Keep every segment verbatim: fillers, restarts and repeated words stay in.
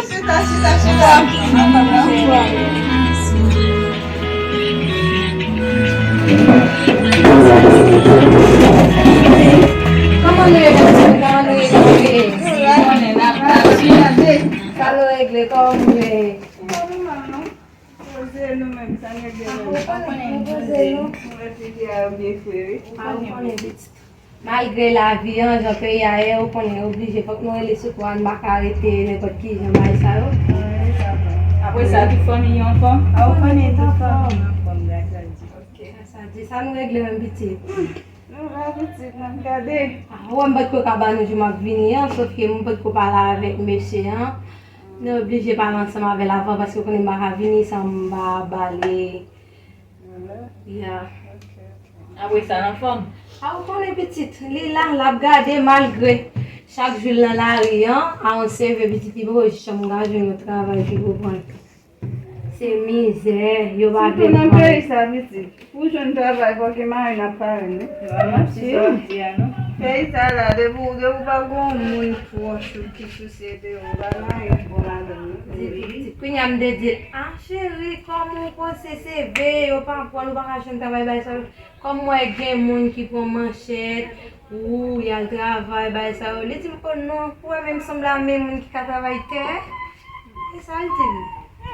Chita, chita, chita. Kòman nou ye, mesye? Kòman nou ye? Konnen n ap pase. Sa nou regle? Kòman nou ye? Poze nou menm, sa n regle menm? Ou konnen nou poze nou. Mwen figi a yo byen fre, wi. A, ou konnen pitit. Malgre lavi an, jan peyi a ye, ou konnen oblije fòk nou rele sekou a, nou pa ka rete nenpòt ki jan bagay sa yo. Apre sa, tout fanmi yo anfòm? A, ou konnen tout fanmi yo anfòm, gras a Dye. Ok. Gras a Dye, sa nou regle menm pitit? Nou la pitit, n ap gade. A, ou wè m potko ka ba nou jou m ap vini an, sòf ke m potko pale avèk mesye an. Nou oblije pale ansanm avè l avan, paske ou konnen m pa ka vini san m pa ba li. Ya. Apre sa, l anfòm? A, ou konnen pitit, li la, l ap gade malgre chak jou l nan lari an, a yon seve pitit li poko janm ka jwenn yon travay ki pou pran. Se mizè, yo pa vle pran. Sitou nan peyi sa, pitit, pou jwenn travay, fòk gen mari n ap parèn, wi. Manman, se sa w di a, non? Peyi sa la, depi w, depi w pa gon moun pwòch ou ki sou Kounye a m te di l, "Ah, cheri, kòman w panse seve yo pa pran, ou pa ka jwenn travay, bagay sa yo? Kòm m wè gen moun ki pran manchèt, ou y al travay, bagay sa yo." Li di m, "Oh non, ou wè menm sanble a menm moun ki ka travay tè?" E sa l di m.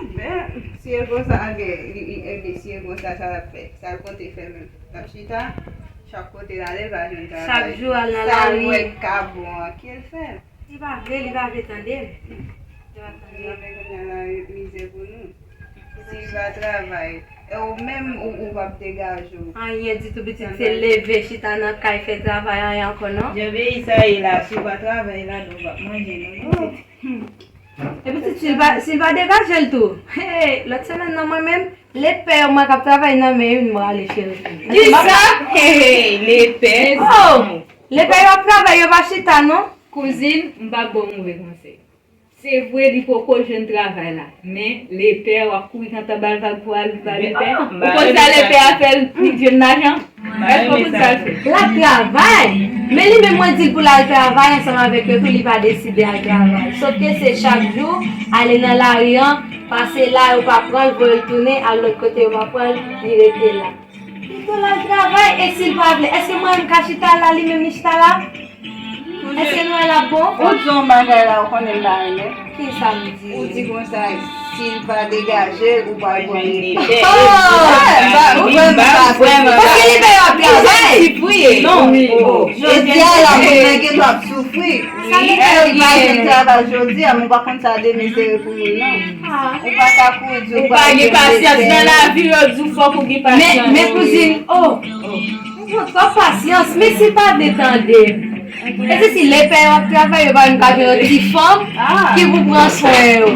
Enben, si e konsa, enben, li, li, enben, si e konsa, sa l ap fè. Sa l konte fè menm? L ap chita, chak kote l ale, l pa jwenn travay. Chak jou al nan lari. Sa l wè k ka bon an, ki l fè? Li pa vle, li pa vle tande m. Li pa tande m. Mizè pou nou. Si l pa travay, e ou menm, ou, ou p ap degaje w. Anyen ditou, pitit, se leve, chita nan kay, fè travay, anyen ankò, non. Jan peyi sa ye la, si w pa travay ladan, ou p ap manje, non, pitit. E pitit, si l pa, si l pa degaje l tou. Hey, lòt semèn nan, mwen menm, lepè mwen k ap travay nan men youn, mwen ale cheri. Kisa? Hey, lepè. Oh! Lepè yo ap travay, yo pa chita, non. Kouzin, m p ap ba w move konsèy. Se vre, li poko jwenn travay la, men lepè, w ap kouri kantan ba l vag pou al ba lepè. Ou konn sa lepè a fè l, li jwenn lajan? Èske w konn sa l fè? L ap travay, men li menm mwen di l pou l al travay ansanm avèk yo tou, li pa deside al travay. Sòf ke se chak jou, ale nan lari an, pase la, yo pa pran l, voye l tounen, al lòt kote, yo pa pran l, li rete la. Pito l al travay, e si l pa vle, èske mwen menm m ka chita la, li menm li chita la? Èske nou wè l ap bon? Ou di yon bagay la, ou konnen m pa renmen. Kisa m di? Ou di konsa, si l pa degaje l, ou pral pran lepè. Oh! Ou vrèman pa vrèman. Paske lepè yo ap travay. Non. Jodi a la, moun nan gen dwa ap soufri. Sa lepè yo pa jwenn travay jodi a, men ou pa konn sa demen sere pou moun nan. Ou pa ka kouri di ou pa gen pasyans nan lavi, yo di w fòk ou gen pasyans. Men, men kouzin, oh, ou pran twòp pasyans, men si l pa vle tande m. E se si lepè yo ap travay, yo pa menm ka jwenn yon ti fanm ki pou pran swen yo.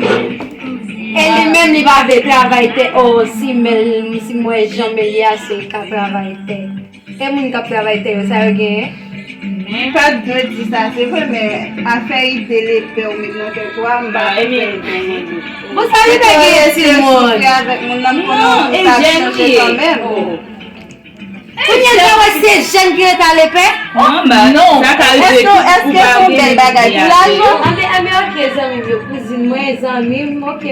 E li menm, li pa vle travay tè, oh, si men, si m wè jan men li a, si l ka travay tè. E moun k ap travay tè yo, sa yo genyen? Li pa t dwe di sa, se vre, men afè ide lepè ou met nan tèt ou a, m pa konprann. Bon, sa lepè genyen, timoun? Soufri avèk moun nan, m konnen sa ap chanje kanmenm. Kounye a, sa wè se jèn ki rete a lepè? Non, non, sa ka rive tou. Èske se yon bèl bagay pou lajan? Anben, anben, ok, zanmi m yo, kouzin mwen, zanmi m, ok,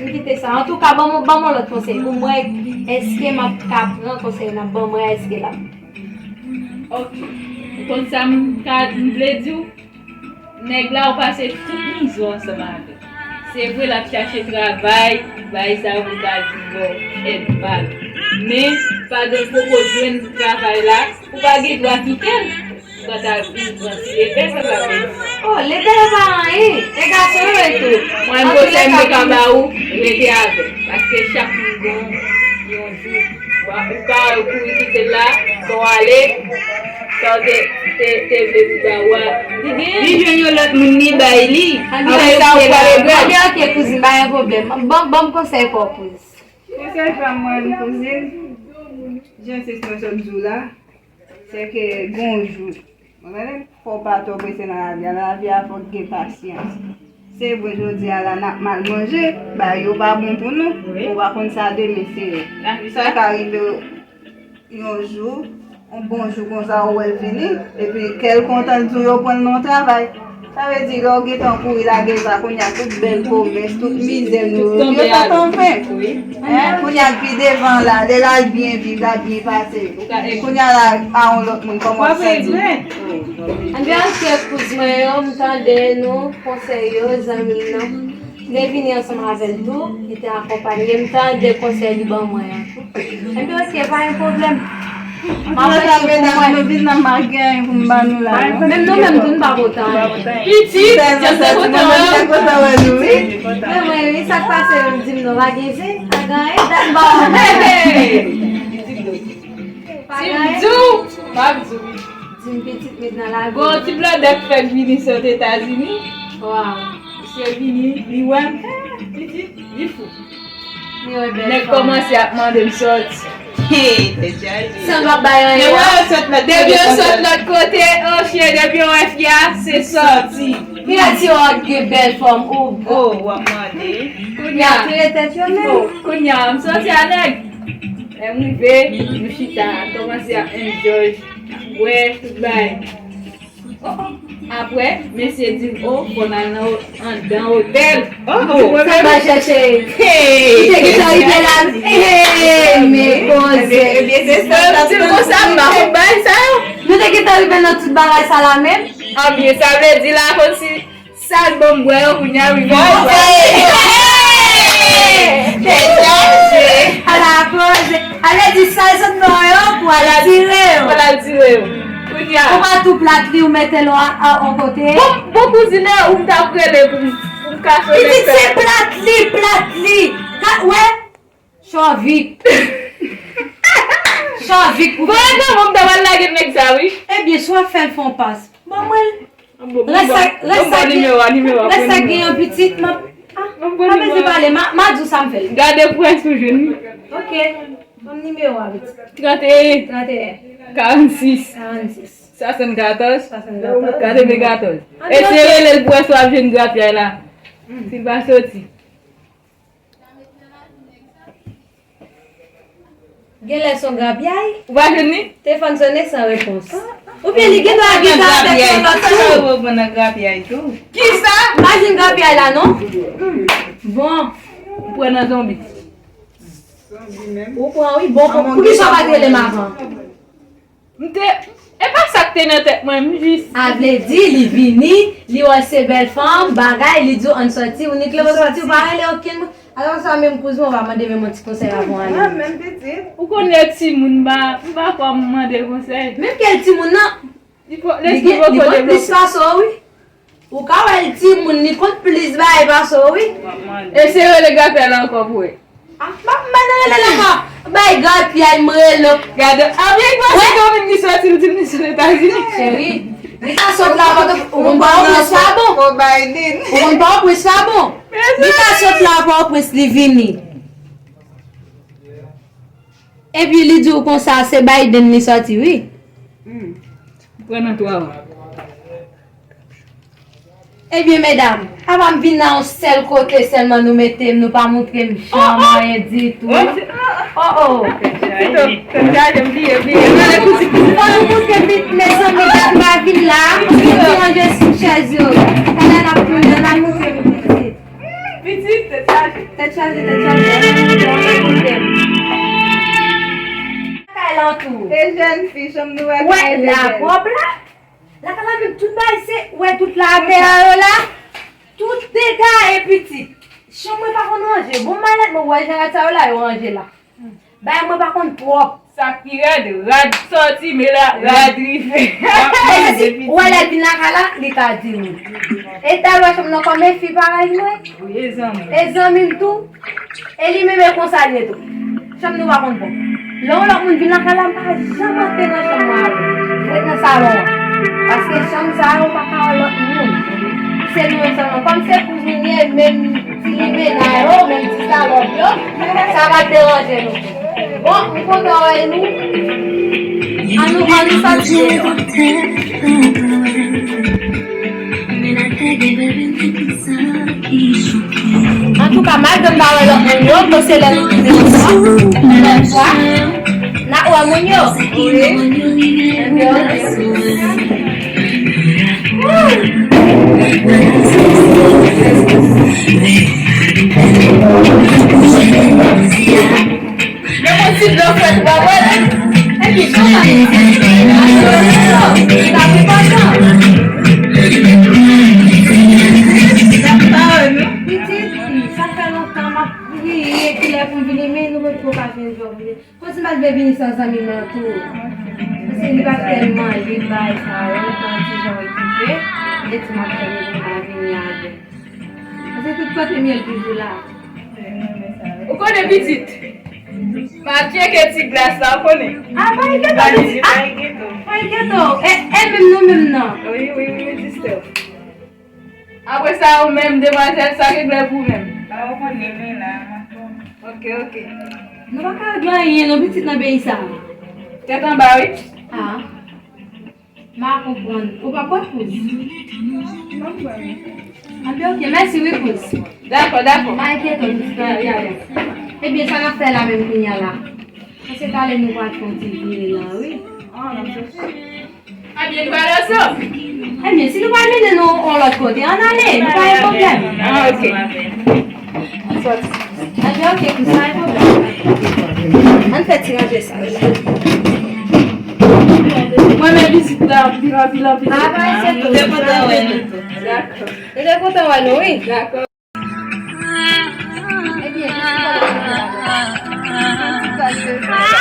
m kite sa. Antouka, ban m, ban m yon lòt konsèy pou m wè èske m ap ka pran konsèy n ap ban mwen a, èske l ap Ok. Ou konn sa m ka, m vle di w? Nèg la, ou pase tout mizè w ansanm avè l. Se vre, l ap chache travay, bagay sa yo, pou l ka di w èd pa l. Men, pandan l poko jwenn travay la, ou pa gen dwa kite l. Ou pa ta vin pran ti lepè, sa pa vle di. Oh, lepè yo pa anyen. E gason yo ye tou. Mwen, konsèy m te ka ba ou, rete avè l. Paske chak moun gen yon jou. Ou ka kouri kite l la, fò w ale, sa w te, te, te vle pou ba ou a. Li gen. Li jwenn yon lòt moun, li bay li. Apre sa, ou pral regrèt. Ok, ok, kouzin, pa gen pwoblèm. Ban, ban m konsèy pa w, kouz. Konsèy pa mwen, kouzin, jan se mwen sot di w la, se ke gon jou. Konprann? Fò w pa twò prese nan lavi a. Nan lavi a, fòk gen pasyans. Se vre, jodi a la, n ap mal manje, bagay yo pa bon pou nou, ou pa konn sa demen se. Sa ka rive yon jou, yon bon jou konsa, ou wè l vini, epi kè l kontan, l di w yo pran l nan yon travay. Sa vle di, lè w gentan kouri lage l la, kounye a tout bèl pwomès, tout mizè nou yo, yo tonbe. Wi. Hein? Kounye a pi devan la, lè l al byen viv, l ap byen pase. Kounye a la, a yon lòt moun, kòman w santi? Ann byen, ok, kouz mwen yo, m tande nou, konsèy yo, zanmi m nan. M te vini ansanm avè l tou, li te akonpanye m, tande konsèy li ban mwen an tou. Ebyen, ok, pa gen pwoblèm. M ap rete pou mwen. Nou vin nan, m pa gen anyen pou m ba nou la, non. Menm nou menm tou, nou pa pote anyen. Pitit, jan m te kontan wè w. Mwen, mwen, wi, sa k pase, yo di m non, pa gen zen, pa gen anyen, dat m ba w. Si m di w, m ap di w. Di m pitit met nan lavi. Gon ti blòdè k fèk vini sot Etazini. Waw. Misye vini, li wè m, eh, pitit, li fou. Li wè bèl fanm. Nèg kòmanse ap mande m sòti. Hey, tèt chaje. San l pa bay anyen. Depi yo sot lòt kote, oh, cheri, depi yo wè fi a, se sòti. Fi a di, oh, gen bèl fanm, oh. Oh, w ap mande. Kounye a. Tire tèt yo menm. Oh, kounye a, m sòti a nèg. Lè m rive, nou chita, kòmanse ap enjoy, bwè, tout bagay. Apre, mesye di m, oh, fò n al nan o-, anndan otèl. Oh, oh. Sa m al chèche. Hey. Li te gentan rive la. Hey, men koze. Ebyen, se sa, m di l konsa, m pa konn bagay sa yo. Nou te gentan rive nan tout bagay sa la menm. Anbyen, sa vle di la, kòmsi Sa l ban m bwè yo kounye a, wi. Bon, bon. Hey! Tèt chaje. Ala koze. Ale di sa l sot nan yo pou al tire yo. Pou al tire yo. Kounye a. Ou pa tou plat li, ou mete l a, a, on kote. Bon, bon kouzine, ou m t ap rele pou m, pou m ka sonnen. Pitit se plat li, plat li. Ka, wè. Chavik. Chavik pou... Bon, e nan mwen m ta pral lage nèg sa, wi. Ebyen, si w ap fè l fè yon pas, ban mwen l. Rès sa, rès sa gen, rès sa gen yon pitit, m ap, ah, pa bezwen pale, m a, m a di w sa m fè l. Gade pwen sou jwenn li. Ok, ban m nimewo a, pitit. Trannteyen. Trannteyen. Karannsis. Karannsis. Swasannkatòz. Swasannkatòz. Katrevenkatòz. Eseye rele l pou wè si w ap jwenn grapyay la. Si l pa soti. Genlè s on grapyay? Ou pa jwenn li? Telefòn sonnen san repons. Oubyen li gendwa gen sa avèk yon lòt tou. Ou pran nan grapyay tou. Kisa? M pa jwenn grapyay la non. Bon. Ou pran nan zonbi. Ou pran wi. Bon, pou, poukisa w pa t rele m avan? M te, e pa sa k te nan tèt mwen, m jis. A vle di, li vini, li wè se bèl fanm, bagay, li di w ann sòti, ou nik leve w sòti, ou pa rele okenn moun. Alò sa menm kouz mwen, ou pa mande menm yon ti konsèy avan w ale. Mwen menm pitit. Ou konn lè timoun, m pa, m pa kwè m mande konsèy. Menm ke l timoun nan, li gen, li konn plis pase w, wi. Ou ka wè l timoun, li konn plis bagay pase w, wi. Eseye rele grapyay la ankò pou wè. Ah, m ap, m ap rele l ankò. Bay grapyay, m rele l. Gade, avèk pase komin li soti, li di m li sot Etazini. Cheri, li ka sot la, Pòtoprens pa bon. Ou konn Pòtoprens pa bon. Li ka sot la, Pòtoprens, li vini. Epi li di w konsa, se Biden li sòti, wi. Pran nan twa. Ebyen, medam, apa m vin nan yon sèl kote sèlman nou mete m, nou pa montre m janm anyen ditou. Oh, oh. Tèt chaje, m bliye, bliye. Fò nou montre m, mezanmi, dat m pa vin la. M te ranje sou chèz yo. Talè n ap tounen, n ap montre m pitit. Pitit, tèt chaje. Tèt chaje, tèt chaje. Kay lan tou. E jèn fi, chanm nou wè. Wè, la pwòp la. Lakay la menm tout bagay se, wè tout la atè a yo la, tout dega e pitit. Chanm mwen pa konn ranje. Bon malèt mwen wè jan rad sa yo la yo ranje la. Bagay mwen pa konn pwòp. Sa k pi rèd, rad sòti, men la, rad rive. Ou wè lè l vin lakay la, li ka di nou. E ta wè chanm nan kòm e fi parèy mwen. Wi, e zanmi. E zanmi m tou. E li menm e konsa l ye tou. Chanm nou pa konn bon. Lè yon lòt moun vin lakay la, m pa janm antre nan chanm mwen avè l. M ret nan salon an. Paske chanm sa yo pa ka yon lòt moun. Se nou menm sèlman. Kòm se kouzin ye, menm ti limena yo, menm ti salòp yo, sa pa t deranje nou. Bon, m kontan wè nou. An nou, an nou sòti deyò. Antouka, malgre m pa wè lòt moun yo, men se lè nou rive yon fwa, n ap wè moun yo. Wi. Ebyen, ok. Wouy! Yon bon ti blan frèt ou pa bwè l. Epi, kòman li? Sa fè lontan m ap priye, kilè pou m vini, men nou potko ka jwenn jòvni. Fò si m pa t vle vini san zanmi m lan tou. Paske li pa t tèlman li bay sa yo, li te yon ti jan okipe. Li di m ap tann li pou m pa vini avè l. Paske tout kote m ye l toujou la. Ou konnen pitit. Pa tcheke ti glas la, ou konnen. A, pa enkyete w, pitit. A, pa enkyete w. E, e menm nou menm nan. Wi, wi, wi, wi, distè w. Apre sa, ou menm, demwazèl, sa regle pou ou menm? Ba ou konnen men la. Ok, ok. Nou pa ka regle anyen, non, pitit nan peyi sa. Tèt anba, wi. A. M a konprann. Ou pa kwè, kouz? Anben, ok, mèsi, wi, kouz. Dakò, dakò. Pa enkyete w, pitit nan peyi a. Ebyen, sa n ap fè la menm kounye a la? Paske talè nou pral fè yon ti vire la, wi. A, n ap chèche. Ebyen, nou pral ansanm. Ebyen, si nou pral mennen nou yon lòt kote, ann ale, nou pa gen pwoblèm. A, ok. Sòti. Ebyen, ok, pou sa, pa gen pwoblèm. Ann fè ti ranje sa yo. Mwen, men vizit la, anpil, anpil, anpil. A, pa enkyete w. Mwen kontan wè nou tou. Dakò. Nou te kontan wè nou, wi. Dakò. Ebyen, jis pou bagay sa la. Ti pase.